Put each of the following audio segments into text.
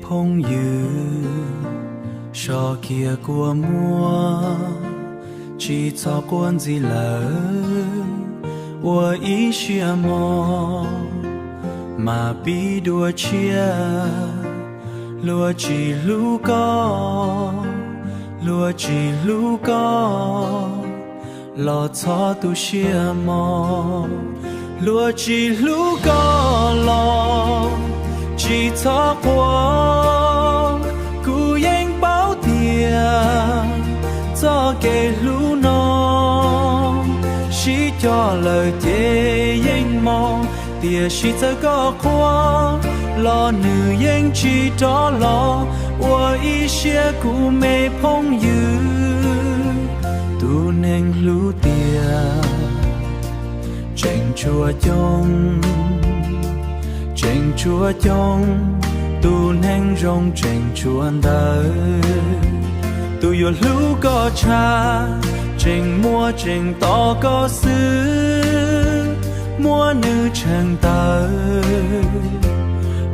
Phooj ywg, sov kiag kua muag, tsis txhob quaj ntxiv lawm. Ua ib siab mog, mam pib dua tshiab. Luag tsis hlub koj, luag tsis hlub koj, los txhob tu siab mog. Luag tsis hlub koj los tsis txhob quaj, kuv yeej paub tias txoj kev hlub no sib cog lawm ces yeej mus, tiam sis txawm koj quaj los nws yeej tsis rov los. Ua ib siab kuv me phooj ywg, tus neeg hlub tiag tseem tshuav coob, tseem tshuav coob, tus neeg zoo tseem tshuav ntau. Tus yuav hlub koj tshaj tseem muaj tseem tos koj xwb, muab nws tsheej tawm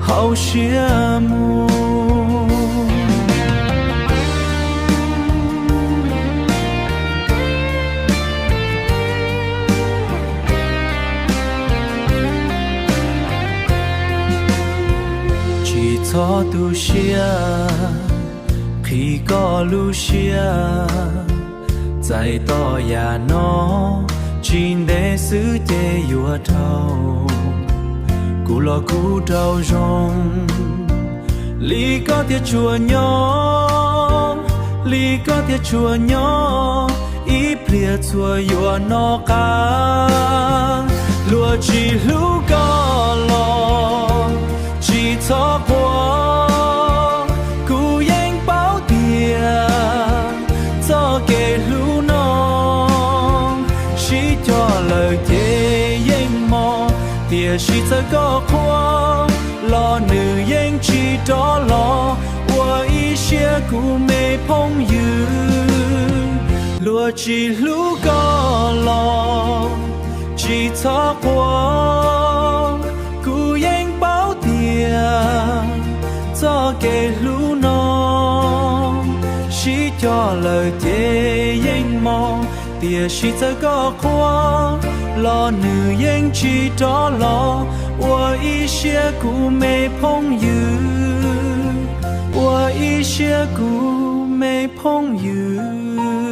hauv siab mus. Tsis txhob tu siab, qhib koj lub siab, txais tos yam no, tsis ntev xwb ces yuav dhau. Kuv los kuv rau zoo, li koj thiaj tsuas nyob, li koj thiaj tsuas nyob, ib pliag txhua yuav noj qab. Luag tsis hlub koj los tsis txhob quaj, kuv yeej paub tias txoj kev hlub no sib cog lawm ces yeej mus, tiam sis txawm koj quaj los nws yeej tsis rov los. Ua ib siab kuv me phooj ywg, luag tsis hlub koj los tsis txhob quaj, kuv yeej paub tias txoj kev hlub no sib cog lawm ces yeej mus, tiam sis txawm koj quaj los nws yeej tsis rov los. Ua ib siab kuv me phooj ywg, ua ib siab kuv me phooj ywg.